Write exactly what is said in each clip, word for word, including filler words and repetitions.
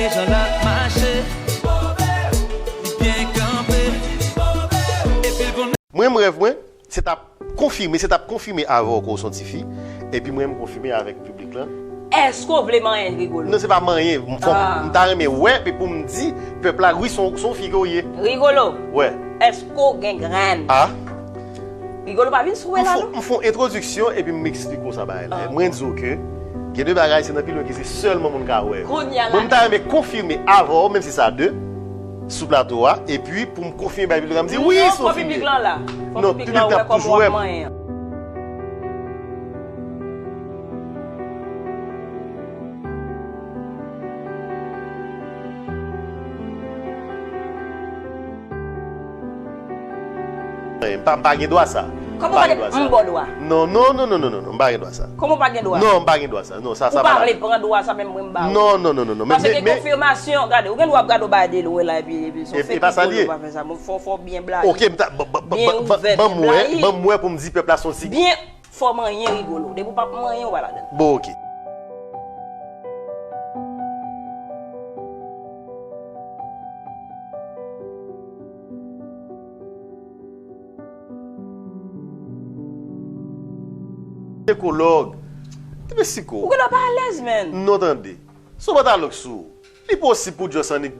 Jan l ap mache, li byen kanpe, epi l konn. Mwen, m rèv mwen, se t ap konfime, se t ap konfime avè w ke w se yon ti fi, epi mwen, m konfime avèk piblik lan. Èske w vle manyen Rigolo? Non, se pa manyen. M fò, ah, m ta renmen wè, epi pou m di pèp la, wi, se yon, se yon fi ke w ye. Rigolo, wè. Èske w gen grenn? Ah. Rigolo pa vin sou w la, non? M fè yon entwodiksyon epi m eksplike w sa bagay la. Ah. Mwen di w ke gen de bagay se nan pi lwen ke se sèlman moun ka wè. Kounye a la. Mwen, m ta renmen konfime avè w, menm si sa de, sou plato a, epi pou m konfime bay piblik la, m di, wi, non, se yon fi m ye. Non, piblik la wè kòman w ap manyen an. M pa, m pa gen dwa sa. Kòman w pa gen dwa sa? M ba w dwa. Non, non, non, m pa gen dwa sa. Kòman w pa gen dwa? Non, m pa gen dwa sa. Non, sa, sa pa la. Ou pa vle pran dwa sa, menm mwen m ba ou. Non, non, non, non, non. Paske gen konfimasyon, gade, ou gen dwa ap gade yon bagay de lwen la, epi, epi se yon fake Rigolo pa fè sa. Fò, fò w byen blayi. Ok, m ta, ban m wè, ban m wè pou m di pèp la se yon ti. Byen. Fò manyen Rigolo. Depi w p ap manyen, w pa ladan. Bon, ok. Sikològ. Te pe siko. Ou gen dwa pa alèz, menn. Non, tande. Si w pantalon k sou ou, li posib pou Djòs annik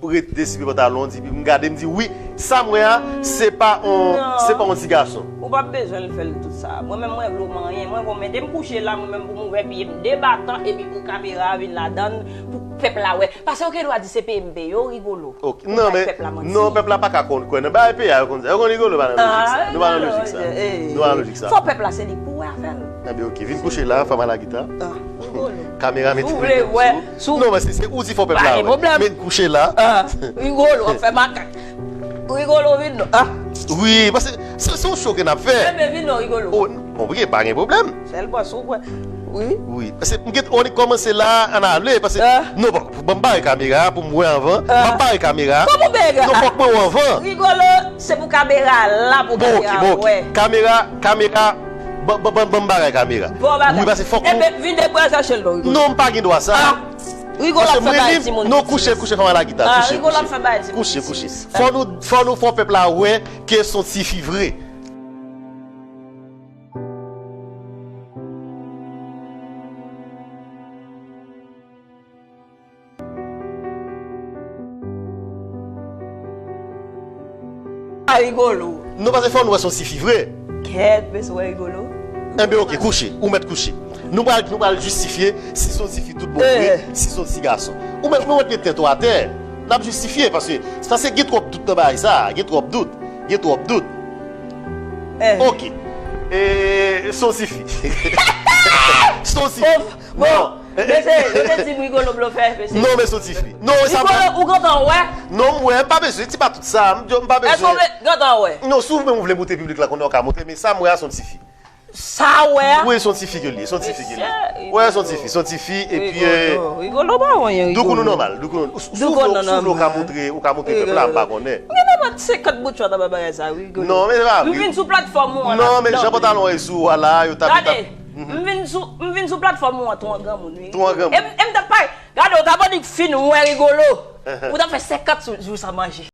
ret desipe pantalon, di, m gade, m di, wi, sa m wè a, se pa on, se pa on ti gason. Ou p ap bezwen l fè l tout sa. Mwen menm, mwen vle w manyen, mwen vle w mete m kouche la, mwen menm pou m ouvè pye m de batan, epi pou kamera a vin ladan l, pou pèp la wè. Paske yo gen dwa di se peyi m peye yo, Rigolo. Ok. Non, men, non, pèp la pa ka konn kwè nan bagay peyi a, yo konn sa. Yo konn Rigolo pa nan lojik sa. Nou pa nan lojik sa. Nou pa nan lojik sa. Fò pèp la se li pou wè afè l. Enben, ok, vin kouche la, fè m al la gita. Ah, Rigolo. Kamera mete. Si w vle wè, si w... Non, men se, se ou di fò pèp la wè. Pa gen pwoblèm. Men kouche la. Ah, Rigolo, w ap fè makak. Rigolo, vin non. Ah. Wi, paske se, se yon show ke n ap fè. Enben, vin non, Rigolo. Oh, bon, wi, pa gen pwoblèm. Sèl bòs ou kwè. Wi. Wi. Paske m gen, on kòmanse la, ann ale, paske, non, bon, ban m bare kamera pou m wè anvan. M ap bare kamera. Kòman w bare? Non, fòk mwen wè anvan. Rigolo, se pou kamera la, pou kamera wè. Bon, ok, bon, ok. Kamera, kamera, ban, ban, ban, ban m bare kamera. Bon bagay. Wi, paske fòk nou... Enben, vin depi w al chache l non, Rigolo. Non, m pa gen dwa sa. Ah, Rigolo ap fè bagay timoun. Non, kouche, kouche, fè m al la gita. Ah, Rigolo ap fè bagay timoun. Kouche, kouche. Fò nou, fò nou, fò pèp la wè ke se yon ti fi vre. A Rigolo. Non, paske fò nou wè se yon ti fi vre. Kèt, mesye, wè Rigolo. Enben, ok, kouche. Ou mèt kouche. Nou pral, nou pral jistifye si se yon ti fi tout bon vre, si se yon ti gason. Ou mèt, nou mèt met tèt ou atè. N ap jistifye, paske, paske gen twòp dout nan bagay sa, gen twòp dout. Gen twòp dout. Ok. E, se yon ti fi. Se yon ti fi. Bon, mesye, yo te di m Rigolo blofè, mesye. Non, men se yon ti fi. Non, sa Rigolo, ou gentan wè? Non, m wè, m pa bezwen, di pa tout sa, m, m pa bezwen. Èske w gentan wè? Non, si w menm ou vle montre piblik la konnen w ka montre, men sa m wè a se yon ti fi. Sa w wè a? Wi, se yon ti fi ke l ye, se yon ti fi ke l ye. Wè, se yon ti fi, se yon ti fi, epi, eh, Rigolo, Rigolo pa wè anyen, Rigolo. Doukounou nòmal, doukounou, ou, ou, si w vle, si w vle, ou ka montre, ou ka montre pèp la, m pa konnen. M gen nenpòt senkant bout chwa nan bagay sa, Rigolo. Non, men se pa vre. M vin sou platfòm ou an la. Non, men jan pantalon an ye sou ou a la, yo t ap, yo t ap. Gade. M vin sou, m vin sou platfòm ou an tou an granmoun, wi. Tou an granmoun. E m, e m t ap pale. Gade, w t ap annik fin wè Rigolo. Ou t ap fè senkant jou san manje.